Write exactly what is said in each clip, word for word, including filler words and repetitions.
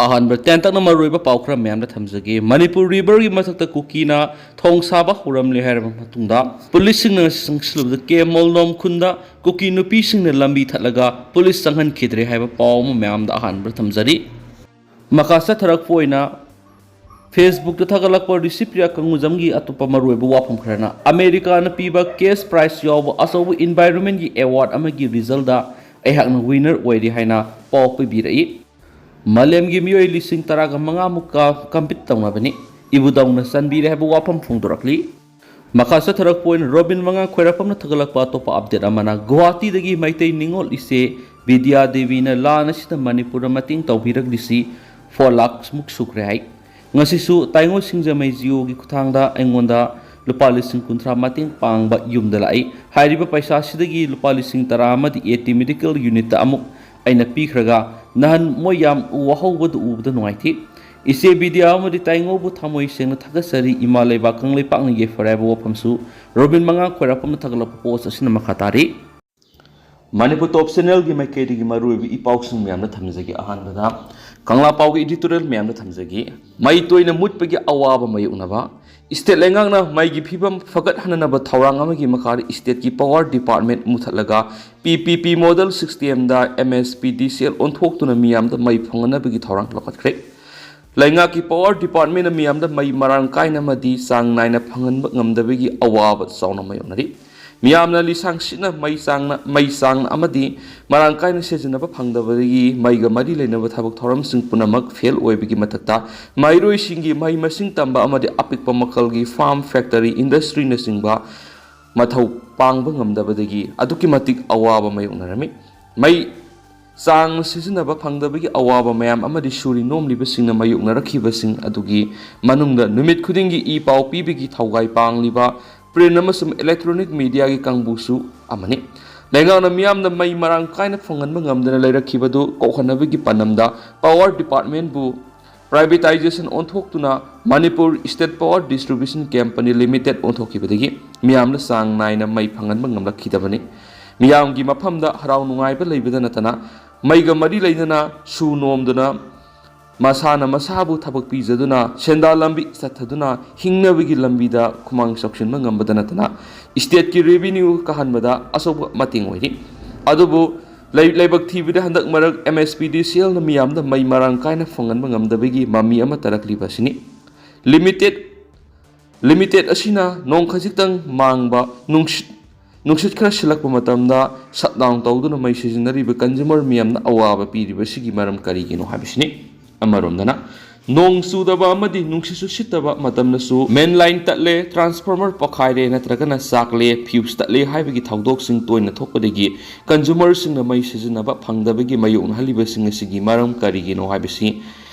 ꯑꯍꯥꯟꯕ ꯇꯦꯟꯇꯛꯅ ꯃꯔꯨꯑꯣꯏꯕ ꯄꯥꯎ ꯈꯔ ꯃꯌꯥꯝꯗ ꯊꯝꯖꯒꯦ꯫ ꯃꯅꯤꯄꯨꯔ ꯔꯤꯚꯔꯒꯤ ꯃꯊꯛꯇ ꯀꯨꯀꯤꯅ ꯊꯣꯡ ꯁꯥꯕ ꯍꯧꯔꯝꯂꯦ ꯍꯥꯏꯔꯕ ꯃꯇꯨꯡꯗ, ꯄꯨꯂꯤꯁꯁꯤꯡꯅ ꯉꯁꯤ ꯆꯪꯁꯤꯜꯂꯨꯕꯗ ꯀꯦ ꯃꯣꯜꯅꯣꯝ ꯈꯨꯟꯗ ꯀꯨꯀꯤ ꯅꯨꯄꯤꯁꯤꯡꯅ ꯂꯝꯕꯤ ꯊꯠꯂꯒ ꯄꯨꯂꯤꯁ ꯆꯪꯍꯟꯈꯤꯗ꯭ꯔꯦ ꯍꯥꯏꯕ ꯄꯥꯎ ꯑꯃ ꯃꯌꯥꯝꯗ ꯑꯍꯥꯟꯕꯗ ꯊꯝꯖꯔꯤ꯫ ꯃꯈꯥ ꯆꯠꯊꯔꯛꯄ ꯑꯣꯏꯅ, Facebook ꯇ ꯊꯥꯒꯠꯂꯛꯄ ꯔꯤꯁꯤꯄ꯭ꯔꯤꯌꯥ ꯀꯪꯒꯨꯖꯝꯒꯤ ꯑꯇꯣꯞꯄ ꯃꯔꯨꯑꯣꯏꯕ ꯋꯥꯐꯝ ꯈꯔꯅ, ꯑꯃꯦꯔꯤꯀꯥꯅ ꯄꯤꯕ cash prize ꯌꯥꯎꯕ ꯑꯆꯧꯕ environment ꯀꯤ award ꯑꯃꯒꯤ result ꯇ ꯑꯩꯍꯥꯛꯅ winner ꯑꯣꯏꯔꯦ ꯍꯥꯏꯅ ꯄꯥꯎ ꯄꯤꯕꯤꯔꯛꯏ꯫ ꯃꯥꯂꯦꯝꯒꯤ ꯃꯤꯑꯣꯏ ꯂꯤꯁꯤꯡ ꯇꯔꯥꯒ ꯃꯉꯥ ꯃꯨꯛꯀ compete ꯇꯧꯅꯕꯅꯤ꯫ ꯏꯕꯨꯙꯧꯅ ꯆꯟꯕꯤꯔꯦ ꯍꯥꯏꯕ ꯋꯥꯐꯝ ꯐꯣꯡꯗꯣꯔꯛꯂꯤ꯫ ꯃꯈꯥ ꯆꯠꯊꯔꯛꯄ ꯑꯣꯏꯅ ꯔꯣꯕꯤꯟ ꯃꯉꯥꯡ ꯈ꯭ꯋꯥꯏꯔꯥꯛꯄꯝꯅ ꯊꯥꯒꯠꯂꯛꯄ ꯑꯇꯣꯞꯄ update ꯑꯃꯅ, ꯒꯨꯋꯥꯍꯥꯇꯤꯗꯒꯤ ꯃꯩꯇꯩ ꯅꯤꯉꯣꯜ ꯏꯆꯦ ꯕꯤꯗ꯭ꯌꯥ ꯗꯦꯕꯤꯅ ꯂꯥꯟ ꯑꯁꯤꯗ ꯃꯅꯤꯄꯨꯔꯗ ꯃꯇꯦꯡ ꯇꯧꯕꯤꯔꯛꯂꯤꯁꯤ four lakh ꯃꯨꯛ ꯁꯨꯈ꯭ꯔꯦ ꯍꯥꯏ꯫ ꯉꯁꯤꯁꯨ ꯇꯥꯏꯉꯣ ꯁꯤꯡꯖꯃꯩ ꯖꯤꯑꯣꯒꯤ ꯈꯨꯠꯊꯥꯡꯗ ꯑꯩꯉꯣꯟꯗ ꯂꯨꯄꯥ ꯂꯤꯁꯤꯡ ꯀꯨꯟꯊ꯭ꯔꯥ ꯃꯇꯦꯡ ꯄꯥꯡꯕ ꯌꯨꯝꯗ ꯂꯥꯛꯏ꯫ ꯍꯥꯏꯔꯤꯕ ꯄꯩꯁꯥꯁꯤꯗꯒꯤ ꯂꯨꯄꯥ ꯂꯤꯁꯤꯡ ꯇꯔꯥ ꯑꯃꯗꯤ AT Medical Unit ꯇ ꯑꯃꯨꯛ ꯑꯩꯅ ꯄꯤꯈ꯭ꯔꯒ, ꯅꯍꯥꯟ ꯃꯣꯏ ꯌꯥꯝ ꯋꯥꯍꯧꯕꯗꯨ ꯎꯕꯗ ꯅꯨꯡꯉꯥꯏꯇꯦ꯫ ꯏꯆꯦ ꯕꯤꯗ꯭ꯌꯥ ꯑꯃꯗꯤ ꯇꯥꯏꯉꯣꯕꯨ ꯊꯃꯣꯏ ꯁꯦꯡꯅ ꯊꯥꯒꯠꯆꯔꯤ꯫ ꯏꯃꯥ ꯂꯩꯕꯥꯛ ꯀꯪꯂꯩꯄꯥꯛꯅ ꯌꯥꯏꯐꯔꯦ ꯍꯥꯏꯕ ꯋꯥꯐꯝꯁꯨ ꯔꯣꯕꯤꯟ ꯃꯉꯥꯡ ꯈ꯭ꯋꯥꯏꯔꯥꯛꯄꯝꯅ ꯊꯥꯒꯠꯂꯛꯄ post ꯑꯁꯤꯅ ꯃꯈꯥ ꯇꯥꯔꯤ꯫ ꯃꯅꯤꯄꯨꯔ Top Channel ꯒꯤ ꯃꯥꯏꯀꯩꯗꯒꯤ ꯃꯔꯨꯑꯣꯏꯕ ꯏ ꯄꯥꯎꯁꯤꯡ ꯃꯌꯥꯝꯗ ꯊꯝꯖꯒꯦ꯫ ꯑꯍꯥꯟꯕꯗ ꯀꯪꯂꯥ ꯄꯥꯎꯒꯤ editorial ꯃꯌꯥꯝꯗ ꯊꯝꯖꯒꯦ꯫ ꯃꯩ ꯇꯣꯏꯅ ꯃꯨꯠꯄꯒꯤ ꯑꯋꯥꯕ ꯃꯥꯌꯣꯛꯅꯕ꯫ State ꯂꯩꯉꯥꯛꯅ ꯃꯩꯒꯤ ꯐꯤꯕꯝ ꯐꯒꯠꯍꯟꯅꯅꯕ ꯊꯧꯔꯥꯡ ꯑꯃꯒꯤ ꯃꯈꯥꯗ state ꯀꯤ power department ꯃꯨꯊꯠꯂꯒ P P P model system ꯗ M S P D C L ꯑꯣꯟꯊꯣꯛꯇꯨꯅ ꯃꯤꯌꯥꯝꯗ ꯃꯩ ꯐꯪꯍꯟꯅꯕꯒꯤ ꯊꯧꯔꯥꯡ ꯂꯧꯈꯠꯈ꯭ꯔꯦ꯫ ꯂꯩꯉꯥꯛꯀꯤ power department ꯅ ꯃꯤꯌꯥꯝꯗ ꯃꯩ ꯃꯔꯥꯡ ꯀꯥꯏꯅ ꯑꯃꯗꯤ ꯆꯥꯡ ꯅꯥꯏꯅ ꯐꯪꯍꯟꯕ ꯉꯝꯗꯕꯒꯤ ꯑꯋꯥꯕ ꯆꯥꯎꯅ ꯃꯥꯌꯣꯛꯅꯔꯤ꯫ ꯃꯤꯌꯥꯝꯅ ꯂꯤꯁꯥꯡ ꯁꯤꯠꯅ ꯃꯩ ꯆꯥꯡꯅ, ꯃꯩ ꯆꯥꯡꯅ ꯑꯃꯗꯤ ꯃꯔꯥꯡ ꯀꯥꯏꯅ ꯁꯤꯖꯤꯟꯅꯕ ꯐꯪꯗꯕꯗꯒꯤ ꯃꯩꯒ ꯃꯔꯤ ꯂꯩꯅꯕ ꯊꯕꯛ ꯊꯧꯔꯝꯁꯤꯡ ꯄꯨꯝꯅꯃꯛ fail ꯑꯣꯏꯕꯒꯤ ꯃꯊꯛꯇ, ꯃꯍꯩꯔꯣꯏꯁꯤꯡꯒꯤ ꯃꯍꯩ ꯃꯁꯤꯡ ꯇꯝꯕ ꯑꯃꯗꯤ ꯑꯄꯤꯛꯄ ꯃꯈꯜꯒꯤ farm, factory, industry ꯅꯆꯤꯡꯕ ꯃꯊꯧ ꯄꯥꯡꯕ ꯉꯝꯗꯕꯗꯒꯤ ꯑꯗꯨꯛꯀꯤ ꯃꯇꯤꯛ ꯑꯋꯥꯕ ꯃꯥꯌꯣꯛꯅꯔꯝꯃꯤ꯫ ꯃꯩ ꯆꯥꯡꯅ ꯁꯤꯖꯤꯟꯅꯕ ꯐꯪꯗꯕꯒꯤ ꯑꯋꯥꯕ ꯃꯌꯥꯝ ꯑꯃꯗꯤ ꯁꯨꯔꯤ ꯅꯣꯝꯂꯤꯕꯁꯤꯡꯅ ꯃꯥꯌꯣꯛꯅꯔꯛꯈꯤꯕꯁꯤꯡ ꯑꯗꯨꯒꯤ ꯃꯅꯨꯡꯗ ꯅꯨꯃꯤꯠ ꯈꯨꯗꯤꯡꯒꯤ ꯏ ꯄꯥꯎ ꯄꯤꯕꯒꯤ ꯊꯧꯒꯥꯏ ꯄꯥꯡꯂꯤꯕ print ꯑꯃꯁꯨꯡ electronic media ꯒꯤ ꯀꯥꯡꯕꯨꯁꯨ ꯑꯃꯅꯤ꯫ ꯂꯩꯉꯥꯛꯅ ꯃꯤꯌꯥꯝꯗ ꯃꯩ ꯃꯔꯥꯡ ꯀꯥꯏꯅ ꯐꯪꯍꯟꯕ ꯉꯝꯗꯅ ꯂꯩꯔꯛꯈꯤꯕꯗꯨ ꯀꯣꯛꯍꯟꯅꯕꯒꯤ ꯄꯥꯟꯗꯝꯗ power department ꯕꯨ privatization ꯑꯣꯟꯊꯣꯛꯇꯨꯅ Manipur State Power Distribution Company Limited ꯑꯣꯟꯊꯣꯛꯈꯤꯕꯗꯒꯤ ꯃꯤꯌꯥꯝꯅ ꯆꯥꯡ ꯅꯥꯏꯅ ꯃꯩ ꯐꯪꯍꯟꯕ ꯉꯝꯂꯛꯈꯤꯗꯕꯅꯤ꯫ ꯃꯤꯌꯥꯝꯒꯤ ꯃꯐꯝꯗ ꯍꯔꯥꯎ ꯅꯨꯡꯉꯥꯏꯕ ꯂꯩꯕꯗ ꯅꯠꯇꯅ, ꯃꯩꯒ ꯃꯔꯤ ꯂꯩꯅꯅ ꯁꯨ ꯅꯣꯝꯗꯨꯅ ꯃꯁꯥꯅ ꯃꯁꯥꯕꯨ ꯊꯕꯛ ꯄꯤꯖꯗꯨꯅ, ꯁꯦꯟꯗꯥꯟ ꯂꯝꯕꯤ ꯆꯠꯊꯗꯨꯅ, ꯍꯤꯡꯅꯕꯒꯤ ꯂꯝꯕꯤꯗ ꯈꯨꯃꯥꯡ ꯆꯥꯎꯁꯤꯟꯕ ꯉꯝꯕꯗ ꯅꯠꯇꯅ, state ꯀꯤ revenue ꯀꯥꯍꯟꯕꯗ ꯑꯆꯧꯕ ꯃꯇꯦꯡ ꯑꯣꯏꯔꯤ꯫ ꯑꯗꯨꯕꯨ ꯂꯩ-, ꯂꯥꯏꯕꯛ ꯊꯤꯕꯗ, ꯍꯟꯗꯛ ꯃꯔꯛ MSPDCL ꯅ ꯃꯤꯌꯥꯝꯗ ꯃꯩ ꯃꯔꯥꯡ ꯀꯥꯏꯅ ꯐꯪꯍꯟꯕ ꯉꯝꯗꯕꯒꯤ ꯃꯃꯤ ꯑꯃ ꯇꯥꯔꯛꯂꯤꯕ ꯑꯁꯤꯅꯤ꯫ Limited, limited ꯑꯁꯤꯅ ꯅꯣꯡ ꯈꯖꯤꯛꯇꯪ ꯃꯥꯡꯕ, ꯅꯨꯡꯁꯤꯠ, ꯅꯨꯡꯁꯤꯠ ꯈꯔ ꯁꯤꯜꯂꯛꯄ ꯃꯇꯝꯗ shutdown ꯇꯧꯗꯨꯅ ꯃꯩ ꯁꯤꯖꯤꯟꯅꯔꯤꯕ consumer ꯃꯤꯌꯥꯝꯅ ꯑꯋꯥꯕ ꯄꯤꯔꯤꯕ ꯑꯁꯤꯒꯤ ꯃꯔꯝ ꯀꯔꯤꯒꯤꯅꯣ ꯍꯥꯏꯕꯁꯤꯅꯤ꯫ ꯑꯃꯔꯣꯝꯗꯅ, ꯅꯣꯡ ꯆꯨꯗꯕ ꯑꯃꯗꯤ ꯅꯨꯡꯁꯤꯠꯁꯨ ꯁꯤꯠꯇꯕ ꯃꯇꯝꯗꯁꯨ main line ꯇꯠꯂꯦ, transformer ꯄꯣꯈꯥꯏꯔꯦ, ꯅꯠꯇ꯭ꯔꯒꯅ ꯆꯥꯛꯂꯦ, fuse ꯇꯠꯂꯦ ꯍꯥꯏꯕꯒꯤ ꯊꯧꯗꯣꯛꯁꯤꯡ ꯇꯣꯏꯅ ꯊꯣꯛꯄꯗꯒꯤ consumer ꯁꯤꯡꯅ ꯃꯩ ꯁꯤꯖꯤꯟꯅꯕ ꯐꯪꯗꯕꯒꯤ ꯃꯥꯌꯣꯛꯅꯍꯜꯂꯤꯕꯁꯤꯡ ꯑꯁꯤꯒꯤ ꯃꯔꯝ ꯀꯔꯤꯒꯤꯅꯣ ꯍꯥꯏꯕꯁꯤ,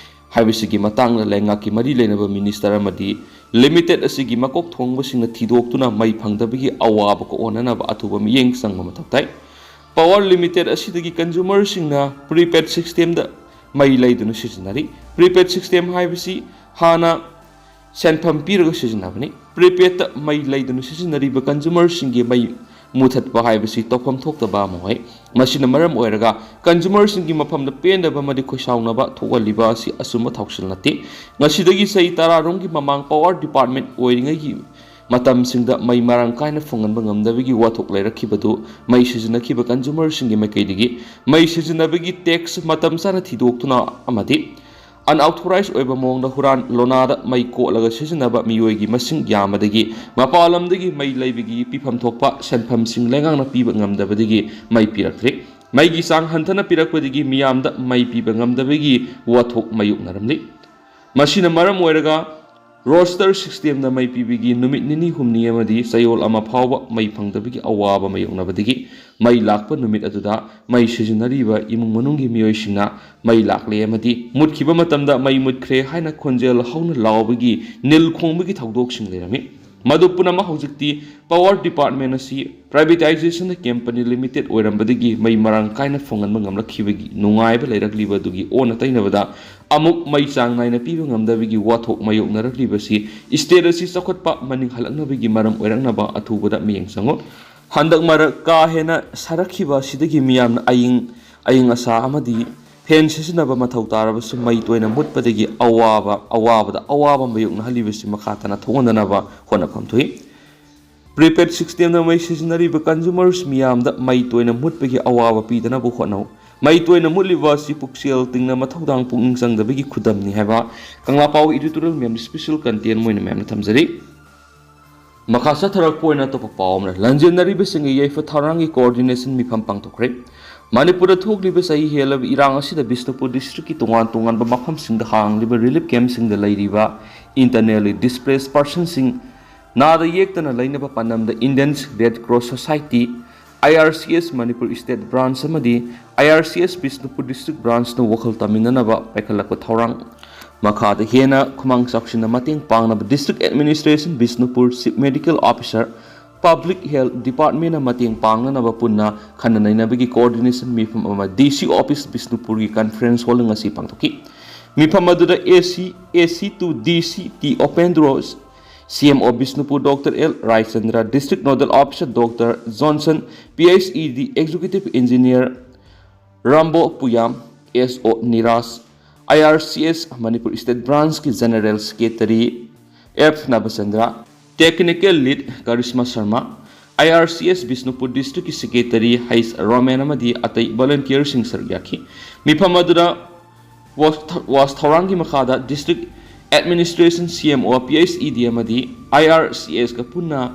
ꯍꯥꯏꯕꯁꯤꯒꯤ ꯃꯇꯥꯡꯗ ꯂꯩꯉꯥꯛꯀꯤ ꯃꯔꯤ ꯂꯩꯅꯕ minister ꯑꯃꯗꯤ limited ꯑꯁꯤꯒꯤ ꯃꯀꯣꯛ ꯊꯣꯡꯕꯁꯤꯡꯅ ꯊꯤꯗꯣꯛꯇꯨꯅ ꯃꯩ ꯐꯪꯗꯕꯒꯤ ꯑꯋꯥꯕ ꯀꯣꯛꯍꯟꯅꯅꯕ ꯑꯊꯨꯕ ꯃꯤꯠꯌꯦꯡ ꯆꯪꯕ ꯃꯊꯧ ꯇꯥꯏ꯫ Power limited ꯑꯁꯤꯗꯒꯤ consumer ꯁꯤꯡꯅ prepaid system ꯗ ꯃꯩ ꯂꯩꯗꯨꯅ ꯁꯤꯖꯤꯟꯅꯔꯤ꯫ Prepaid system ꯍꯥꯏꯕꯁꯤ ꯍꯥꯟꯅ ꯁꯦꯟꯐꯝ ꯄꯤꯔꯒ ꯁꯤꯖꯤꯟꯅꯕꯅꯤ꯫ Prepaid ꯇ ꯃꯩ ꯂꯩꯗꯨꯅ ꯁꯤꯖꯤꯟꯅꯔꯤꯕ consumer ꯁꯤꯡꯒꯤ ꯃꯩ ꯃꯨꯊꯠꯄ ꯍꯥꯏꯕꯁꯤ ꯇꯧꯐꯝ ꯊꯣꯛꯇꯕ ꯑꯃ ꯑꯣꯏ꯫ ꯃꯁꯤꯅ ꯃꯔꯝ ꯑꯣꯏꯔꯒ consumer ꯁꯤꯡꯒꯤ ꯃꯐꯝꯗ ꯄꯦꯟꯗꯕ ꯑꯃꯗꯤ ꯈꯣꯏꯁꯥꯎꯅꯕ ꯊꯣꯛꯍꯜꯂꯤꯕ ꯑꯁꯤ ꯑꯆꯨꯝꯕ ꯊꯧꯁꯤꯜ ꯅꯠꯇꯦ꯫ ꯉꯁꯤꯗꯒꯤ ꯆꯍꯤ ꯇꯔꯥ ꯔꯣꯝꯒꯤ ꯃꯃꯥꯡ power department ꯑꯣꯏꯔꯤꯉꯩꯒꯤ ꯃꯇꯝꯁꯤꯡꯗ ꯃꯩ ꯃꯔꯥꯡ ꯀꯥꯏꯅ ꯐꯪꯍꯟꯕ ꯉꯝꯗꯕꯒꯤ ꯋꯥꯊꯣꯛ ꯂꯩꯔꯛꯈꯤꯕꯗꯨ ꯃꯩ ꯁꯤꯖꯤꯟꯅꯈꯤꯕ consumer ꯁꯤꯡꯒꯤ ꯃꯥꯏꯀꯩꯗꯒꯤ ꯃꯩ ꯁꯤꯖꯤꯟꯅꯕꯒꯤ tax ꯃꯇꯝ ꯆꯥꯅ ꯊꯤꯗꯣꯛꯇꯨꯅ ꯑꯃꯗꯤ unauthorized ꯑꯣꯏꯕ ꯃꯑꯣꯡꯗ ꯍꯨꯔꯥꯟ ꯂꯣꯅꯥꯗ ꯃꯩ ꯀꯣꯠꯂꯒ ꯁꯤꯖꯤꯟꯅꯕ ꯃꯤꯑꯣꯏꯒꯤ ꯃꯁꯤꯡ ꯌꯥꯝꯕꯗꯒꯤ ꯃꯄꯥꯟ ꯂꯝꯗꯒꯤ ꯃꯩ ꯂꯩꯕꯒꯤ ꯄꯤꯐꯝ ꯊꯣꯛꯄ ꯁꯦꯟꯐꯝꯁꯤꯡ ꯂꯩꯉꯥꯛꯅ ꯄꯤꯕ ꯉꯝꯗꯕꯗꯒꯤ ꯃꯩ ꯄꯤꯔꯛꯇ꯭ꯔꯤ꯫ ꯃꯩꯒꯤ ꯆꯥꯡ ꯍꯟꯊꯅ ꯄꯤꯔꯛꯄꯗꯒꯤ ꯃꯤꯌꯥꯝꯗ ꯃꯩ ꯄꯤꯕ ꯉꯝꯗꯕꯒꯤ ꯋꯥꯊꯣꯛ ꯃꯥꯌꯣꯛꯅꯔꯝꯂꯤ꯫ ꯃꯁꯤꯅ ꯃꯔꯝ ꯑꯣꯏꯔꯒ roster system ꯗ ꯃꯩ ꯄꯤꯕꯒꯤ ꯅꯨꯃꯤꯠ ꯅꯤꯅꯤ ꯍꯨꯝꯅꯤ ꯑꯃꯗꯤ ꯆꯌꯣꯜ ꯑꯃ ꯐꯥꯎꯕ ꯃꯩ ꯐꯪꯗꯕꯒꯤ ꯑꯋꯥꯕ ꯃꯥꯌꯣꯛꯅꯕꯗꯒꯤ ꯃꯩ ꯂꯥꯛꯄ ꯅꯨꯃꯤꯠ ꯑꯗꯨꯗ ꯃꯩ ꯁꯤꯖꯤꯟꯅꯔꯤꯕ ꯏꯃꯨꯡ ꯃꯅꯨꯡꯒꯤ ꯃꯤꯑꯣꯏꯁꯤꯡꯅ ꯃꯩ ꯂꯥꯛꯂꯦ ꯑꯃꯗꯤ ꯃꯨꯠꯈꯤꯕ ꯃꯇꯝꯗ ꯃꯩ ꯃꯨꯠꯈ꯭ꯔꯦ ꯍꯥꯏꯅ ꯈꯣꯟꯖꯦꯜ ꯍꯧꯅ ꯂꯥꯎꯕꯒꯤ, ꯅꯤꯜ ꯈꯣꯡꯕꯒꯤ ꯊꯧꯗꯣꯛꯁꯤꯡ ꯂꯩꯔꯝꯃꯤ꯫ ꯃꯗꯨ ꯄꯨꯝꯅꯃꯛ ꯍꯧꯖꯤꯛꯇꯤ power department ꯑꯁꯤ privatization company limited ꯑꯣꯏꯔꯝꯕꯗꯒꯤ ꯃꯩ ꯃꯔꯥꯡ ꯀꯥꯏꯅ ꯐꯪꯍꯟꯕ ꯉꯝꯂꯛꯈꯤꯕꯒꯤ ꯅꯨꯡꯉꯥꯏꯕ ꯂꯩꯔꯛꯂꯤꯕ ꯑꯗꯨꯒꯤ ꯑꯣꯟꯅ ꯇꯩꯅꯕꯗ ꯑꯃꯨꯛ ꯃꯩ ꯆꯥꯡ ꯅꯥꯏꯅ ꯄꯤꯕ ꯉꯝꯗꯕꯒꯤ ꯋꯥꯊꯣꯛ ꯃꯥꯌꯣꯛꯅꯔꯛꯂꯤꯕꯁꯤ state ꯑꯁꯤ ꯆꯥꯎꯈꯠꯄ ꯃꯅꯤꯡ ꯍꯜꯂꯛꯅꯕꯒꯤ ꯃꯔꯝ ꯑꯣꯏꯔꯛꯅꯕ ꯑꯊꯨꯕꯗ ꯃꯤꯠꯌꯦꯡ ꯆꯪꯉꯨ꯫ ꯍꯟꯗꯛ ꯃꯔꯛ ꯀꯥ ꯍꯦꯟꯅ ꯁꯥꯔꯛꯈꯤꯕ ꯑꯁꯤꯗꯒꯤ ꯃꯤꯌꯥꯝꯅ ꯑꯏꯪ, ꯑꯏꯪ ꯑꯁꯥ ꯑꯃꯗꯤ ꯐꯦꯟ ꯁꯤꯖꯤꯟꯅꯕ ꯃꯊꯧ ꯇꯥꯔꯕꯁꯨ ꯃꯩ ꯇꯣꯏꯅ ꯃꯨꯠꯄꯗꯒꯤ ꯑꯋꯥꯕ ꯑꯋꯥꯕꯗ ꯑꯋꯥꯕ ꯃꯥꯌꯣꯛꯅꯍꯜꯂꯤꯕꯁꯤ ꯃꯈꯥ ꯇꯥꯅ ꯊꯣꯛꯍꯟꯗꯅꯕ ꯍꯣꯠꯅꯐꯝ ꯊꯣꯛꯏ꯫ ꯄ꯭ꯔꯤꯄꯦꯗ ꯁꯤꯁꯇꯦꯝꯗ ꯃꯩ ꯁꯤꯖꯤꯟꯅꯔꯤꯕ ꯀꯟꯖꯨꯃꯔꯁ ꯃꯤꯌꯥꯝꯗ ꯃꯩ ꯇꯣꯏꯅ ꯃꯨꯠꯄꯒꯤ ꯑꯋꯥꯕ ꯄꯤꯗꯅꯕ ꯍꯣꯠꯅꯧ꯫ ꯃꯩ ꯇꯣꯏꯅ ꯃꯨꯠꯂꯤꯕ ꯑꯁꯤ ꯄꯨꯛꯆꯦꯜ ꯇꯤꯡꯅ ꯃꯊꯧꯗꯥꯡ ꯄꯨꯛꯅꯤꯡ ꯆꯪꯗꯕꯒꯤ ꯈꯨꯗꯝꯅꯤ ꯍꯥꯏꯕ ꯀꯪꯂꯥ ꯄꯥꯎ ꯏꯗꯤꯇꯣꯔꯤꯌꯦꯜ ꯃꯌꯥꯝꯗ ꯁ꯭ꯄꯦꯁꯦꯜ ꯀꯟꯇꯦꯟ ꯑꯣꯏꯅ ꯃꯌꯥꯝꯗ ꯊꯝꯖꯔꯤ꯫ ꯃꯈꯥ ꯆꯠꯊꯔꯛꯄ ꯑꯣꯏꯅ ꯑꯇꯣꯞꯄ ꯄꯥꯎ ꯑꯃꯅ ꯂꯝꯖꯦꯟꯅꯔꯤꯕꯁꯤꯡꯒꯤ ꯌꯥꯏꯐ ꯊꯧꯔꯥꯡꯒꯤ ꯀꯣꯑꯣꯔꯗꯤꯅꯦꯁꯟ ꯃꯤꯐꯝ ꯄꯥꯡꯊꯣꯛꯈ꯭ꯔꯦ꯫ ꯃꯅꯤꯄꯨꯔꯗ ꯊꯣꯛꯂꯤꯕ ꯆꯍꯤ ꯍꯦꯜꯂꯕ ꯏꯔꯥꯡ ꯑꯁꯤꯗ ꯕꯤꯁꯅꯨꯄꯨꯔ ꯗꯤꯁꯇ꯭ꯔꯤꯛꯀꯤ ꯇꯣꯉꯥꯟ ꯇꯣꯉꯥꯟꯕ ꯃꯐꯝꯁꯤꯡꯗ ꯍꯥꯡꯂꯤꯕ ꯔꯤꯂꯤꯐ ꯀꯦꯝꯞꯁꯤꯡꯗ ꯂꯩꯔꯤꯕ internally displaced personꯁꯤꯡ ꯅꯥꯗ ꯌꯦꯛꯇꯅ ꯂꯩꯅꯕ ꯄꯥꯟꯗꯝꯗ Indian Red Cross Society, I R C S Manipur State Branch ꯑꯃꯗꯤ I R C S Bishnupur district ꯕ꯭ꯔꯥꯟꯆꯅ ꯋꯥꯈꯜ ꯇꯥꯃꯤꯟꯅꯅꯕ ꯄꯥꯏꯈꯠꯂꯛꯄ ꯊꯧꯔꯥꯡ꯫ ꯃꯈꯥꯗ ꯍꯦꯟꯅ ꯈꯨꯃꯥꯡ ꯆꯥꯎꯁꯤꯟꯅ ꯃꯇꯦꯡ ꯄꯥꯡꯅꯕ District Administration Bishnupur, Chief Medical Officer, Public Health Departmentꯅ ꯃꯇꯦꯡ ꯄꯥꯡꯅꯅꯕ ꯄꯨꯟꯅ ꯈꯟꯅ ꯅꯩꯅꯕꯒꯤ ꯀꯣꯑꯣꯔꯗꯤꯅꯦꯁꯟ ꯃꯤꯐꯝ ꯑꯃ D C Office ꯕꯤꯁꯅꯨꯄꯨꯔꯒꯤ conference hall ꯉꯁꯤ ꯄꯥꯡꯊꯣꯛꯈꯤ꯫ ꯃꯤꯐꯝ ꯑꯗꯨꯗ A C, A C to D C T Upendra, C M O Bishnupur Doctor L Raichandra, District Nodal Officer Doctor Johnson, P H E D Executive Engineer Rambo Puyam, S O Niraj, I R C S Manipur State Branchꯀꯤ General Secretary F Nabachandra, Technical Lead Karishma Sharma, I R C S Bishnupur Districtꯀꯤ Secretary H Romen ꯑꯃꯗꯤ ꯑꯇꯩ volunteerꯁꯤꯡ ꯁꯔꯨꯛ ꯌꯥꯈꯤ꯫ ꯃꯤꯐꯝ ꯑꯗꯨꯗ ꯋꯥꯁ ꯊꯧꯔꯥꯡꯒꯤ ꯃꯈꯥꯗ District Administration, C M O, P H E D ꯑꯃꯗꯤ I R C Sꯒ ꯄꯨꯟꯅ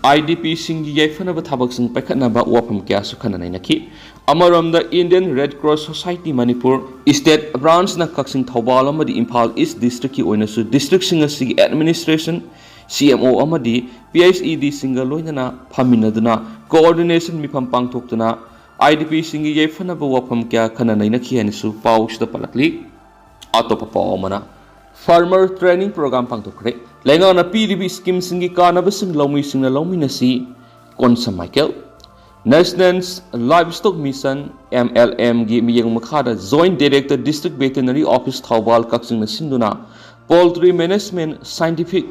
I D Pꯁꯤꯡꯒꯤ ꯌꯥꯏꯐꯅꯕ ꯊꯕꯛꯁꯤꯡ ꯄꯥꯏꯈꯠꯅꯕ ꯋꯥꯐꯝ ꯀꯌꯥꯁꯨ ꯈꯟꯅ ꯅꯩꯅꯈꯤ꯫ ꯑꯃꯔꯣꯝꯗ Indian Red Cross Society Manipur State Branchꯅ ꯀꯛꯆꯤꯡ, ꯊꯧꯕꯥꯜ ꯑꯃꯗꯤ ꯏꯝꯐꯥꯜ East Districtꯀꯤ ꯑꯣꯏꯅꯁꯨ districtꯁꯤꯡ ꯑꯁꯤꯒꯤ administration, C M O ꯑꯃꯗꯤ P H E Dꯁꯤꯡꯒ ꯂꯣꯏꯅꯅ ꯐꯝꯃꯤꯟꯅꯗꯨꯅ coordination ꯃꯤꯐꯝ ꯄꯥꯡꯊꯣꯛꯇꯨꯅ I D Pꯁꯤꯡꯒꯤ ꯌꯥꯏꯐꯅꯕ ꯋꯥꯐꯝ ꯀꯌꯥ ꯈꯟꯅ ꯅꯩꯅꯈꯤ ꯍꯥꯏꯅꯁꯨ ꯄꯥꯎꯁꯤꯗ ꯄꯜꯂꯛꯂꯤ꯫ ꯑꯇꯣꯞꯄ ꯄꯥꯎ ꯑꯃꯅ farmer training program ꯄꯥꯡꯊꯣꯛꯈ꯭ꯔꯦ꯫ ꯂꯩꯉꯥꯛꯅ ꯄꯤꯔꯤꯕ schemeꯁꯤꯡꯒꯤ ꯀꯥꯟꯅꯕꯁꯤꯡ ꯂꯧꯃꯤꯁꯤꯡꯅ ꯂꯧꯃꯤꯟꯅꯁꯤ꯫ Konsam Michael. National Livestock Mission, M L M ꯒꯤ ꯃꯤꯠꯌꯦꯡ ꯃꯈꯥꯗ Joint Director District Veterinary Office Thoubal ꯀꯛꯆꯤꯡꯅ ꯁꯤꯟꯗꯨꯅ Poultry Management, Scientific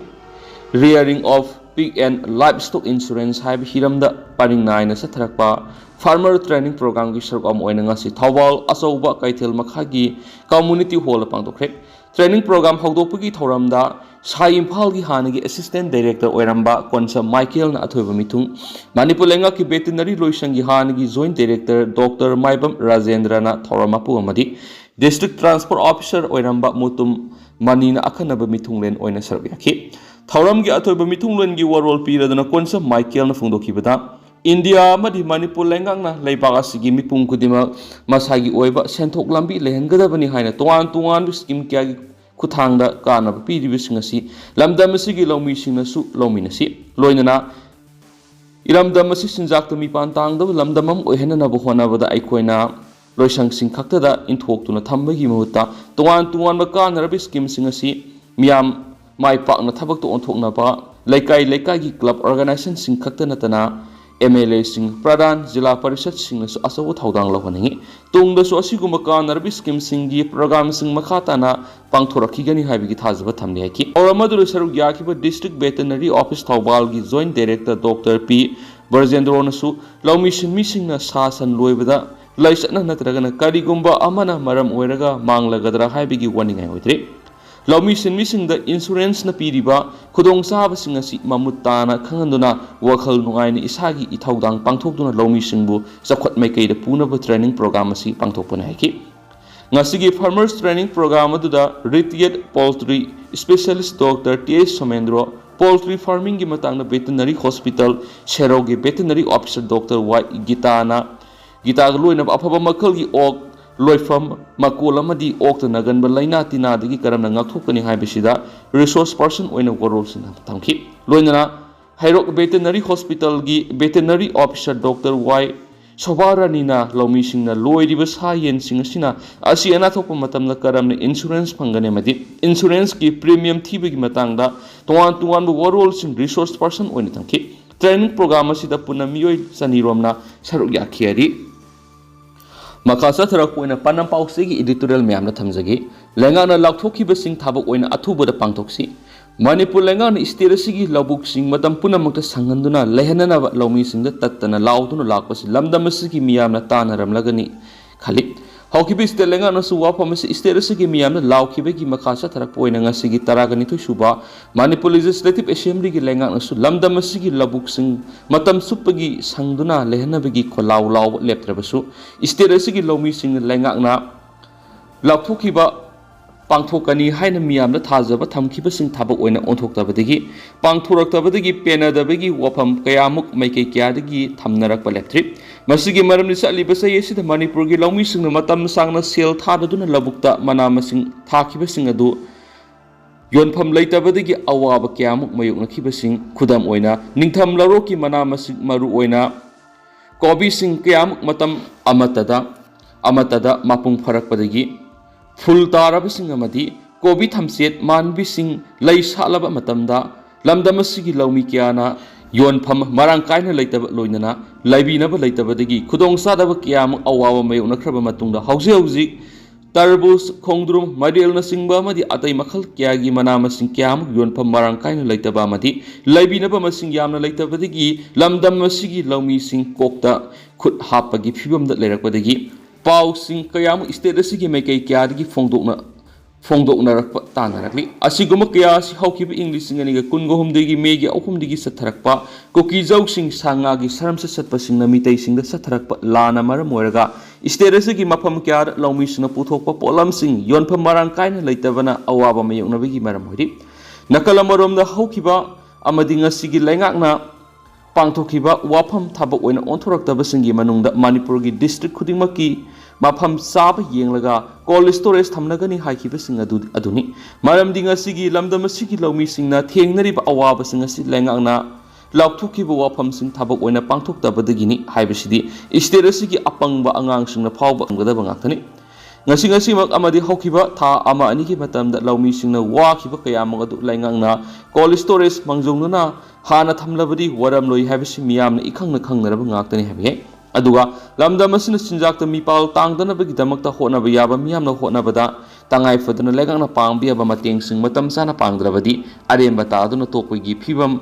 Rearing of Pig and Livestock Insurance ꯍꯥꯏꯕ ꯍꯤꯔꯝꯗ ꯄꯔꯤꯡ ꯅꯥꯏꯅ ꯆꯠꯊꯔꯛꯄ Farmer Training Programꯒꯤ ꯁꯔꯨꯛ ꯑꯃ ꯑꯣꯏꯅ ꯉꯁꯤ ꯊꯧꯕꯥꯜ ꯑꯆꯧꯕ ꯀꯩꯊꯦꯜ ꯃꯈꯥꯒꯤ Community Hallꯗ ꯄꯥꯡꯊꯣꯛꯈ꯭ꯔꯦ꯫ Training Program ꯍꯧꯗꯣꯛꯄꯒꯤ ꯊꯧꯔꯝꯗ ꯁꯥꯏ ꯏꯝꯐꯥꯜꯒꯤ ꯍꯥꯟꯅꯒꯤ Assistant Director ꯑꯣꯏꯔꯝꯕ ꯀꯣꯟꯁꯝ ꯃꯥꯏꯀꯦꯜꯅ ꯑꯊꯣꯏꯕ ꯃꯤꯊꯨꯡ, ꯃꯅꯤꯄꯨꯔ ꯂꯩꯉꯥꯛꯀꯤ Veterinary ꯂꯣꯏꯁꯪꯒꯤ ꯍꯥꯟꯅꯒꯤ Joint Director Doctor ꯃꯥꯏꯕꯝ ꯔꯥꯖꯦꯟꯗ꯭ꯔꯅ ꯊꯧꯔꯝ ꯃꯄꯨ ꯑꯃꯗꯤ District Transport Officer ꯑꯣꯏꯔꯝꯕ ꯃꯨꯇꯨꯝ ꯃꯅꯤꯅ ꯑꯈꯟꯅꯕ ꯃꯤꯊꯨꯡꯂꯦꯟ ꯑꯣꯏꯅ ꯁꯔꯨꯛ ꯌꯥꯈꯤ꯫ ꯊꯧꯔꯝꯒꯤ ꯑꯊꯣꯏꯕ ꯃꯤꯊꯨꯡꯂꯦꯟꯒꯤ ꯋꯥꯔꯣꯜ ꯄꯤꯔꯗꯨꯅ ꯀꯣꯟꯁꯝ ꯃꯥꯏꯀꯦꯜꯅ ꯐꯣꯡꯗꯣꯛꯈꯤꯕꯗ, ꯏꯟꯗꯤꯌꯥ ꯑꯃꯗꯤ ꯃꯅꯤꯄꯨꯔ ꯂꯩꯉꯥꯛꯅ ꯂꯩꯕꯥꯛ ꯑꯁꯤꯒꯤ ꯃꯤꯄꯨꯝ ꯈꯨꯗꯤꯡꯃꯛ ꯃꯁꯥꯒꯤ ꯑꯣꯏꯕ ꯁꯦꯟꯊꯣꯛ ꯂꯝꯕꯤ ꯂꯩꯍꯟꯒꯗꯕꯅꯤ ꯍꯥꯏꯅ ꯇꯣꯉꯥꯟ ꯇꯣꯉꯥꯟꯕ scheme ꯀꯌꯥꯒꯤ ꯈꯨꯠꯊꯥꯡꯗ ꯀꯥꯟꯅꯕ ꯄꯤꯔꯤꯕꯁꯤꯡ ꯑꯁꯤ ꯂꯝꯗꯝ ꯑꯁꯤꯒꯤ ꯂꯧꯃꯤꯁꯤꯡꯅꯁꯨ ꯂꯧꯃꯤꯟꯅꯁꯤ꯫ ꯂꯣꯏꯅꯅ ꯏꯔꯝꯗꯝ ꯑꯁꯤ ꯆꯤꯟꯖꯥꯛꯇ ꯃꯤꯄꯥꯟ ꯇꯥꯡꯗꯕ ꯂꯝꯗꯝ ꯑꯃ ꯑꯣꯏꯍꯟꯅꯅꯕ ꯍꯣꯠꯅꯕꯗ ꯑꯩꯈꯣꯏꯅ ꯂꯣꯏꯁꯪꯁꯤꯡ ꯈꯛꯇꯗ ꯏꯟꯊꯣꯛꯇꯨꯅ ꯊꯝꯕꯒꯤ ꯃꯍꯨꯠꯇ ꯇꯣꯉꯥꯟ ꯇꯣꯉꯥꯟꯕ ꯀꯥꯟꯅꯔꯕ schemeꯁꯤꯡ ꯑꯁꯤ ꯃꯤꯌꯥꯝ ꯃꯥꯏ ꯄꯥꯛꯅ ꯊꯕꯛꯇ ꯑꯣꯟꯊꯣꯛꯅꯕ ꯂꯩꯀꯥꯏ ꯂꯩꯀꯥꯏꯒꯤ club organizationꯁꯤꯡ ꯈꯛꯇ ꯅꯠꯇꯅ MLAꯁꯤꯡ, ꯄ꯭ꯔꯙꯥꯟ, ꯖꯤꯂꯥ ꯄꯔꯤꯁꯠꯁꯤꯡꯅꯁꯨ ꯑꯆꯧꯕ ꯊꯧꯗꯥꯡ ꯂꯧꯍꯟꯅꯤꯡꯏ꯫ ꯇꯨꯡꯗꯁꯨ ꯑꯁꯤꯒꯨꯝꯕ ꯀꯥꯟꯅꯔꯕ schemeꯁꯤꯡꯒꯤ programꯁꯤꯡ ꯃꯈꯥ ꯇꯥꯅ ꯄꯥꯡꯊꯣꯔꯛꯈꯤꯒꯅꯤ ꯍꯥꯏꯕꯒꯤ ꯊꯥꯖꯕ ꯊꯝꯂꯤ ꯍꯥꯏꯈꯤ꯫ ꯊꯧꯔꯝ ꯑꯗꯨꯗ ꯁꯔꯨꯛ ꯌꯥꯈꯤꯕ District Veterinary Office ꯊꯧꯕꯥꯜꯒꯤ Joint Director Doctor ꯄꯤ ꯕ꯭ꯔꯖꯦꯟꯗ꯭ꯔꯣꯅꯁꯨ ꯂꯧꯃꯤ ꯁꯤꯟꯃꯤꯁꯤꯡꯅ ꯁꯥ ꯁꯟ ꯂꯣꯏꯕꯗ ꯂꯥꯏꯆꯠꯅ ꯅꯠꯇ꯭ꯔꯒꯅ ꯀꯔꯤꯒꯨꯝꯕ ꯑꯃꯅ ꯃꯔꯝ ꯑꯣꯏꯔꯒ ꯃꯥꯡꯂꯒꯗ꯭ꯔꯥ ꯍꯥꯏꯕꯒꯤ ꯋꯥꯅꯤꯡꯉꯥꯏ ꯑꯣꯏꯗ꯭ꯔꯦ꯫ ꯂꯧꯃꯤ ꯁꯤꯟꯃꯤꯁꯤꯡꯗ insuranceꯅ ꯄꯤꯔꯤꯕ ꯈꯨꯗꯣꯡꯆꯥꯕꯁꯤꯡ ꯑꯁꯤ ꯃꯃꯨꯠ ꯇꯥꯅ ꯈꯪꯍꯟꯗꯨꯅ ꯋꯥꯈꯜ ꯅꯨꯡꯉꯥꯏꯅ ꯏꯁꯥꯒꯤ ꯏꯊꯧꯗꯥꯡ ꯄꯥꯡꯊꯣꯛꯇꯨꯅ ꯂꯧꯃꯤꯁꯤꯡꯕꯨ ꯆꯥꯎꯈꯠ ꯃꯥꯏꯀꯩꯗ ꯄꯨꯅꯕ training program ꯑꯁꯤ ꯄꯥꯡꯊꯣꯛꯄꯅꯤ ꯍꯥꯏꯈꯤ꯫ ꯉꯁꯤꯒꯤ Farmers Training Program ꯑꯗꯨꯗ Retired Poultry Specialist Doctor T S Somendro, poultry farmingꯒꯤ ꯃꯇꯥꯡꯗ Veterinary Hospital ꯁꯦꯔꯧꯒꯤ Veterinary Officer Doctor ꯋꯥꯏ ꯒꯤꯇꯥꯅ, ꯒꯤꯇꯥꯒ ꯂꯣꯏꯅꯕ ꯑꯐꯕ ꯃꯈꯜꯒꯤ ꯑꯣꯛ ꯂꯣꯏꯐꯝ, ꯃꯀꯣꯜ ꯑꯃꯗꯤ ꯑꯣꯛꯇ ꯅꯥꯒꯟꯕ ꯂꯥꯏꯅꯥ ꯇꯤꯟꯅꯥꯗꯒꯤ ꯀꯔꯝꯅ ꯉꯥꯛꯊꯣꯛꯀꯅꯤ ꯍꯥꯏꯕꯁꯤꯗ resource person ꯑꯣꯏꯅ ꯋꯥꯔꯣꯜꯁꯤꯡ ꯊꯝꯈꯤ꯫ ꯂꯣꯏꯅꯅ ꯍꯩꯔꯣꯛ Veterinary Hospitalꯒꯤ Veterinary Officer Doctor ꯋꯥꯏ ꯁꯣꯚꯥꯔꯥꯅꯤꯅ ꯂꯧꯃꯤꯁꯤꯡꯅ ꯂꯣꯏꯔꯤꯕ ꯁꯥ ꯌꯦꯟꯁꯤꯡ ꯑꯁꯤꯅ ꯑꯁꯤ ꯑꯅꯥ ꯊꯣꯛꯄ ꯃꯇꯝꯗ ꯀꯔꯝꯅ insurance ꯐꯪꯒꯅꯤ ꯑꯃꯗꯤ insuranceꯀꯤ premium ꯊꯤꯕꯒꯤ ꯃꯇꯥꯡꯗ ꯇꯣꯉꯥꯟ ꯇꯣꯉꯥꯟꯕ ꯋꯥꯔꯣꯜꯁꯤꯡ resource person ꯑꯣꯏꯅ ꯊꯝꯈꯤ꯫ Training program ꯑꯁꯤꯗ ꯄꯨꯟꯅ ꯃꯤꯑꯣꯏ ꯆꯅꯤ ꯔꯣꯝꯅ ꯁꯔꯨꯛ ꯌꯥꯈꯤ ꯍꯥꯏꯔꯤ꯫ ꯃꯈꯥ ꯆꯠꯊꯔꯛꯄ ꯑꯣꯏꯅ ꯄꯥꯟꯗꯝ ꯄꯥꯎꯆꯦꯒꯤ editorial ꯃꯌꯥꯝꯗ ꯊꯝꯖꯒꯦ꯫ ꯂꯩꯉꯥꯛꯅ ꯂꯥꯎꯊꯣꯛꯈꯤꯕꯁꯤꯡ ꯊꯕꯛ ꯑꯣꯏꯅ ꯑꯊꯨꯕꯗ ꯄꯥꯡꯊꯣꯛꯁꯤ꯫ ꯃꯅꯤꯄꯨꯔ ꯂꯩꯉꯥꯛꯅ state ꯑꯁꯤꯒꯤ ꯂꯧꯕꯨꯛꯁꯤꯡ ꯃꯇꯝ ꯄꯨꯝꯅꯃꯛꯇ ꯁꯪꯍꯟꯗꯨꯅ ꯂꯩꯍꯟꯅꯅꯕ ꯂꯧꯃꯤꯁꯤꯡꯗ ꯇꯠꯇꯅ ꯂꯥꯎꯗꯨꯅ ꯂꯥꯛꯄꯁꯤ ꯂꯝꯗꯝ ꯑꯁꯤꯒꯤ ꯃꯤꯌꯥꯝꯅ ꯇꯥꯟꯅꯔꯝꯂꯒꯅꯤ ꯈꯜꯂꯤ꯫ ꯍꯧꯈꯤꯕ state ꯂꯩꯉꯥꯛꯅꯁꯨ ꯋꯥꯐꯝ ꯑꯁꯤ state ꯑꯁꯤꯒꯤ ꯃꯤꯌꯥꯝꯅ ꯂꯥꯎꯈꯤꯕꯒꯤ ꯃꯈꯥ ꯆꯠꯊꯔꯛꯄ ꯑꯣꯏꯅ ꯉꯁꯤꯒꯤ ꯇꯔꯥꯒ ꯅꯤꯊꯣꯏ ꯁꯨꯕ ꯃꯅꯤꯄꯨꯔ Legislative Assemblyꯒꯤ ꯂꯩꯉꯥꯛꯅꯁꯨ ꯂꯝꯗꯝ ꯑꯁꯤꯒꯤ ꯂꯧꯕꯨꯛꯁꯤꯡ ꯃꯇꯝ ꯆꯨꯞꯄꯒꯤ ꯁꯪꯗꯨꯅ ꯂꯩꯍꯟꯅꯕꯒꯤ ꯈꯣꯜꯂꯥꯎ ꯂꯥꯎꯕ ꯂꯦꯞꯇ꯭ꯔꯕꯁꯨ, state ꯑꯁꯤꯒꯤ ꯂꯧꯃꯤꯁꯤꯡꯅ ꯂꯩꯉꯥꯛꯅ ꯂꯥꯎꯊꯣꯛꯈꯤꯕ ꯄꯥꯡꯊꯣꯛꯀꯅꯤ ꯍꯥꯏꯅ ꯃꯤꯌꯥꯝꯗ ꯊꯥꯖꯕ ꯊꯝꯈꯤꯕꯁꯤꯡ ꯊꯕꯛ ꯑꯣꯏꯅ ꯑꯣꯟꯊꯣꯛꯇꯕꯗꯒꯤ, ꯄꯥꯡꯊꯣꯔꯛꯇꯕꯗꯒꯤ ꯄꯦꯟꯅꯗꯕꯒꯤ ꯋꯥꯐꯝ ꯀꯌꯥꯃꯨꯛ ꯃꯥꯏꯀꯩ ꯀꯌꯥꯗꯒꯤ ꯊꯝꯅꯔꯛꯄ ꯂꯦꯞꯇ꯭ꯔꯤ꯫ ꯃꯁꯤꯒꯤ ꯃꯔꯝꯗꯤ ꯆꯠꯂꯤꯕ ꯆꯍꯤ ꯑꯁꯤꯗ ꯃꯅꯤꯄꯨꯔꯒꯤ ꯂꯧꯃꯤꯁꯤꯡꯅ ꯃꯇꯝ ꯁꯥꯡꯅ ꯁꯦꯜ ꯊꯥꯗꯗꯨꯅ ꯂꯧꯕꯨꯛꯇ ꯃꯅꯥ ꯃꯁꯤꯡ ꯊꯥꯈꯤꯕꯁꯤꯡ ꯑꯗꯨ ꯌꯣꯟꯐꯝ ꯂꯩꯇꯕꯗꯒꯤ ꯑꯋꯥꯕ ꯀꯌꯥꯃꯨꯛ ꯃꯥꯌꯣꯛꯅꯈꯤꯕꯁꯤꯡ, ꯈꯨꯗꯝ ꯑꯣꯏꯅ ꯅꯤꯡꯊꯝ ꯂꯧꯔꯣꯛꯀꯤ ꯃꯅꯥ ꯃꯁꯤꯡ, ꯃꯔꯨꯑꯣꯏꯅ ꯀꯣꯕꯤꯁꯤꯡ ꯀꯌꯥꯃꯨꯛ ꯃꯇꯝ ꯑꯃꯠꯇꯗ, ꯑꯃꯠꯇꯗ ꯃꯄꯨꯡ ꯐꯥꯔꯛꯄꯗꯒꯤ ꯐꯨꯜ ꯇꯥꯔꯕꯁꯤꯡ ꯑꯃꯗꯤ ꯀꯣꯕꯤ ꯊꯝꯆꯦꯠ ꯃꯥꯟꯕꯤꯁꯤꯡ ꯂꯩ ꯁꯥꯠꯂꯕ ꯃꯇꯝꯗ ꯂꯝꯗꯝ ꯑꯁꯤꯒꯤ ꯂꯧꯃꯤ ꯀꯌꯥꯅ ꯌꯣꯟꯐꯝ ꯃꯔꯥꯡ ꯀꯥꯏꯅ ꯂꯩꯇꯕ, ꯂꯣꯏꯅꯅ ꯂꯩꯕꯤꯅꯕ ꯂꯩꯇꯕꯗꯒꯤ ꯈꯨꯗꯣꯡꯆꯥꯗꯕ ꯀꯌꯥ ꯑꯃ ꯑꯋꯥꯕ ꯃꯥꯌꯣꯛꯅꯈ꯭ꯔꯕ ꯃꯇꯨꯡꯗ, ꯍꯧꯖꯤꯛ ꯍꯧꯖꯤꯛ ꯇꯔꯕꯨꯖ, ꯈꯣꯡꯗ꯭ꯔꯨꯝ, ꯃꯥꯏꯔꯦꯜꯅꯆꯤꯡꯕ ꯑꯃꯗꯤ ꯑꯇꯩ ꯃꯈꯜ ꯀꯌꯥꯒꯤ ꯃꯅꯥ ꯃꯁꯤꯡ ꯀꯌꯥ ꯑꯃ ꯌꯣꯟꯐꯝ ꯃꯔꯥꯡ ꯀꯥꯏꯅ ꯂꯩꯇꯕ ꯑꯃꯗꯤ ꯂꯩꯕꯤꯅꯕ ꯃꯁꯤꯡ ꯌꯥꯝꯅ ꯂꯩꯇꯕꯗꯒꯤ ꯂꯝꯗꯝ ꯑꯁꯤꯒꯤ ꯂꯧꯃꯤꯁꯤꯡ ꯀꯣꯛꯇ ꯈꯨꯠ ꯍꯥꯞꯄꯒꯤ ꯐꯤꯕꯝꯗ ꯂꯩꯔꯛꯄꯗꯒꯤ ꯄꯥꯎꯁꯤꯡ ꯀꯌꯥ ꯑꯃ state ꯑꯁꯤꯒꯤ ꯃꯥꯏꯀꯩ ꯀꯌꯥꯗꯒꯤ ꯐꯣꯡꯗꯣꯛꯅ-, ꯐꯣꯡꯗꯣꯛꯅꯔꯛꯄ ꯇꯥꯟꯅꯔꯛꯂꯤ꯫ ꯑꯁꯤꯒꯨꯝꯕ ꯀꯌꯥ ꯑꯁꯤ ꯍꯧꯈꯤꯕ ꯏꯪ ꯂꯤꯁꯤꯡ ꯑꯅꯤꯒ ꯀꯨꯟꯒ ꯍꯨꯝꯗꯣꯏꯒꯤ ꯃꯦꯒꯤ ꯑꯍꯨꯝꯗꯒꯤ ꯆꯠꯊꯔꯛꯄ ꯀꯨꯀꯤ ꯖꯧꯁꯤꯡ ꯁꯥ ꯉꯥꯒꯤ ꯁꯔꯝꯆꯠ ꯆꯠꯄꯁꯤꯡꯅ ꯃꯤꯇꯩꯁꯤꯡꯗ ꯆꯠꯊꯔꯛꯄ ꯂꯥꯟꯅ ꯃꯔꯝ ꯑꯣꯏꯔꯒ state ꯑꯁꯤꯒꯤ ꯃꯐꯝ ꯀꯌꯥꯗ ꯂꯧꯃꯤꯁꯤꯡꯅ ꯄꯨꯊꯣꯛꯄ ꯄꯣꯠꯂꯝꯁꯤꯡ ꯌꯣꯟꯐꯝ ꯃꯔꯥꯡ ꯀꯥꯏꯅ ꯂꯩꯇꯕꯅ ꯑꯋꯥꯕ ꯃꯥꯌꯣꯛꯅꯕꯒꯤ ꯃꯔꯝ ꯑꯣꯏꯔꯤ꯫ ꯅꯥꯀꯜ ꯑꯃꯔꯣꯝꯗ ꯍꯧꯈꯤꯕ ꯑꯃꯗꯤ ꯉꯁꯤꯒꯤ ꯂꯩꯉꯥꯛꯅ ꯄꯥꯡꯊꯣꯛꯈꯤꯕ ꯋꯥꯐꯝ ꯊꯕꯛ ꯑꯣꯏꯅ ꯑꯣꯟꯊꯣꯔꯛꯇꯕꯁꯤꯡꯒꯤ ꯃꯅꯨꯡꯗ ꯃꯅꯤꯄꯨꯔꯒꯤ district ꯈꯨꯗꯤꯡꯃꯛꯀꯤ ꯃꯐꯝ ꯆꯥꯕ ꯌꯦꯡꯂꯒ cold storage ꯊꯝꯅꯒꯅꯤ ꯍꯥꯏꯈꯤꯕꯁꯤꯡ ꯑꯗꯨ, ꯑꯗꯨꯅꯤ꯫ ꯃꯔꯝꯗꯤ ꯉꯁꯤꯒꯤ ꯂꯝꯗꯝ ꯑꯁꯤꯒꯤ ꯂꯧꯃꯤꯁꯤꯡꯅ ꯊꯦꯡꯅꯔꯤꯕ ꯑꯋꯥꯕꯁꯤꯡ ꯑꯁꯤ ꯂꯩꯉꯥꯛꯅ ꯂꯥꯎꯊꯣꯛꯈꯤꯕ ꯋꯥꯐꯝꯁꯤꯡ ꯊꯕꯛ ꯑꯣꯏꯅ ꯄꯥꯡꯊꯣꯛꯇꯕꯗꯒꯤꯅꯤ ꯍꯥꯏꯕꯁꯤꯗꯤ state ꯑꯁꯤꯒꯤ ꯑꯄꯪꯕ ꯑꯉꯥꯡꯁꯤꯡꯅ ꯐꯥꯎꯕ ꯉꯝꯒꯗꯕ ꯉꯥꯛꯇꯅꯤ꯫ ꯉꯁꯤ ꯉꯁꯤꯃꯛ ꯑꯃꯗꯤ ꯍꯧꯈꯤꯕ ꯊꯥ ꯑꯃ ꯑꯅꯤꯒꯤ ꯃꯇꯝꯗ ꯂꯧꯃꯤꯁꯤꯡꯅ ꯋꯥꯈꯤꯕ ꯀꯌꯥꯃꯨꯛ ꯑꯗꯨ ꯂꯩꯉꯥꯛꯅ cold storage ꯃꯥꯡꯖꯧꯅꯅ ꯍꯥꯟꯅ ꯊꯝꯂꯕꯗꯤ ꯋꯥꯔꯝꯂꯣꯏ ꯍꯥꯏꯕꯁꯤ ꯃꯤꯌꯥꯝꯅ ꯏꯈꯪꯅ ꯈꯪꯅꯔꯕ ꯉꯥꯛꯇꯅꯤ ꯍꯥꯏꯕ ꯌꯥꯏ꯫ ꯑꯗꯨꯒ ꯂꯝꯗꯝ ꯑꯁꯤꯅ ꯆꯤꯟꯖꯥꯛꯇ ꯃꯤꯄꯥꯜ ꯇꯥꯡꯗꯅꯕꯒꯤꯗꯃꯛꯇ ꯍꯣꯠꯅꯕ ꯌꯥꯕ ꯃꯤꯌꯥꯝꯅ ꯍꯣꯠꯅꯕꯗ ꯇꯉꯥꯏ ꯐꯗꯅ ꯂꯩꯉꯥꯛꯅ ꯄꯥꯡꯕ ꯌꯥꯕ ꯃꯇꯦꯡꯁꯤꯡ ꯃꯇꯝ ꯆꯥꯅ ꯄꯥꯡꯗ꯭ꯔꯕꯗꯤ ꯑꯔꯦꯝꯕ ꯇꯥꯗꯨꯅ ꯇꯣꯛꯄꯒꯤ ꯐꯤꯕꯝ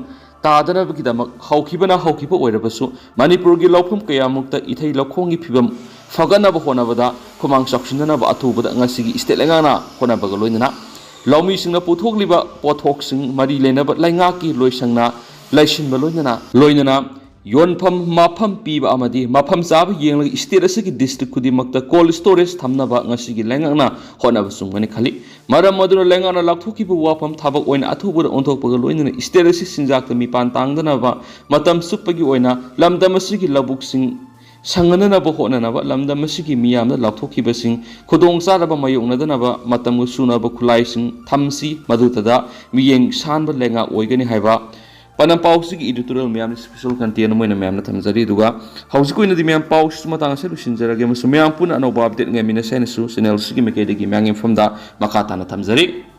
ꯇꯥꯗꯅꯕꯒꯤꯗꯃꯛ ꯍꯧꯈꯤꯕꯅ ꯍꯧꯈꯤꯕ ꯑꯣꯏꯔꯕꯁꯨ ꯃꯅꯤꯄꯨꯔꯒꯤ ꯂꯧꯐꯝ ꯀꯌꯥꯃꯨꯛꯇ ꯏꯊꯩ ꯂꯧꯈꯣꯡꯒꯤ ꯐꯤꯕꯝ ꯐꯒꯠꯅꯕ ꯍꯣꯠꯅꯕꯗ ꯈꯨꯃꯥꯡ ꯆꯥꯎꯁꯤꯟꯅꯅꯕ ꯑꯊꯨꯕꯗ ꯉꯁꯤꯒꯤ state ꯂꯩꯉꯥꯛꯅ ꯍꯣꯠꯅꯕꯒ ꯂꯣꯏꯅꯅ ꯂꯧꯃꯤꯁꯤꯡꯅ ꯄꯨꯊꯣꯛꯂꯤꯕ ꯄꯣꯠꯊꯣꯛꯁꯤꯡ ꯃꯔꯤ ꯂꯩꯅꯕ ꯂꯩꯉꯥꯛꯀꯤ ꯂꯣꯏꯁꯪꯅ ꯂꯩꯁꯤꯟꯕ ꯂꯣꯏꯅꯅ ꯂꯣꯏꯅꯅ ꯌꯣꯟꯐꯝ ꯃꯐꯝ ꯄꯤꯕ ꯑꯃꯗꯤ ꯃꯐꯝ ꯆꯥꯕ ꯌꯦꯡꯂꯒ state ꯑꯁꯤꯒꯤ district ꯈꯨꯗꯤꯡꯃꯛꯇ cold storage ꯊꯝꯅꯕ ꯉꯁꯤꯒꯤ ꯂꯩꯉꯥꯛꯅ ꯍꯣꯠꯅꯕ ꯆꯨꯝꯒꯅꯤ ꯈꯜꯂꯤ꯫ ꯃꯔꯝ ꯑꯗꯨꯅ ꯂꯩꯉꯥꯛꯅ ꯂꯥꯎꯊꯣꯛꯈꯤꯕ ꯋꯥꯐꯝ ꯊꯕꯛ ꯑꯣꯏꯅ ꯑꯊꯨꯕꯗ ꯑꯣꯟꯊꯣꯛꯄꯒ ꯂꯣꯏꯅꯅ state ꯑꯁꯤ ꯆꯤꯟꯖꯥꯛꯇ ꯃꯤꯄꯥꯟ ꯇꯥꯡꯗꯅꯕ ꯃꯇꯝ ꯆꯨꯞꯄꯒꯤ ꯑꯣꯏꯅ ꯂꯝꯗꯝ ꯑꯁꯤꯒꯤ ꯂꯧꯕꯨꯛꯁꯤꯡ ꯁꯪꯍꯟꯅꯅꯕ ꯍꯣꯠꯅꯅꯕ ꯂꯝꯗꯝ ꯑꯁꯤꯒꯤ ꯃꯤꯌꯥꯝꯅ ꯂꯥꯎꯊꯣꯛꯈꯤꯕꯁꯤꯡ ꯈꯨꯗꯣꯡ ꯆꯥꯗꯕ ꯃꯥꯌꯣꯛꯅꯗꯅꯕ ꯃꯇꯝꯒ ꯆꯨꯅꯕ ꯈꯨꯠꯂꯥꯏꯁꯤꯡ ꯊꯝꯁꯤ, ꯃꯗꯨꯇꯗ ꯃꯤꯠꯌꯦꯡ ꯁꯥꯟꯕ ꯂꯩꯉꯥꯛ ꯑꯣꯏꯒꯅꯤ ꯍꯥꯏꯕ ꯄꯥꯎꯁꯤꯒꯤ editorial ꯃꯌꯥꯝ special content ꯑꯃ ꯑꯣꯏꯅ ꯃꯌꯥꯝꯅ ꯊꯝꯖꯔꯤ꯫ ꯑꯗꯨꯒ ꯍꯧꯖꯤꯛ ꯑꯣꯏꯅꯗꯤ ꯃꯌꯥꯝ ꯄꯥꯎꯁꯤꯁꯨ ꯃꯇꯥꯡ ꯑꯁꯤꯗ ꯂꯣꯏꯁꯤꯟꯖꯔꯒꯦ ꯑꯃꯁꯨꯡ ꯃꯌꯥꯝ ꯄꯨꯟꯅ ꯑꯅꯧꯕ update ꯉꯥꯏꯃꯤꯟꯅꯁꯦ ꯍꯥꯏꯅꯁꯨ channel ꯑꯁꯤꯒꯤ ꯃꯥꯏꯀꯩꯗꯒꯤ ꯃꯌꯥꯝꯒꯤ ꯃꯐꯝꯗ ꯃꯈꯥ ꯇꯥꯅ ꯊꯝꯖꯔꯤ꯫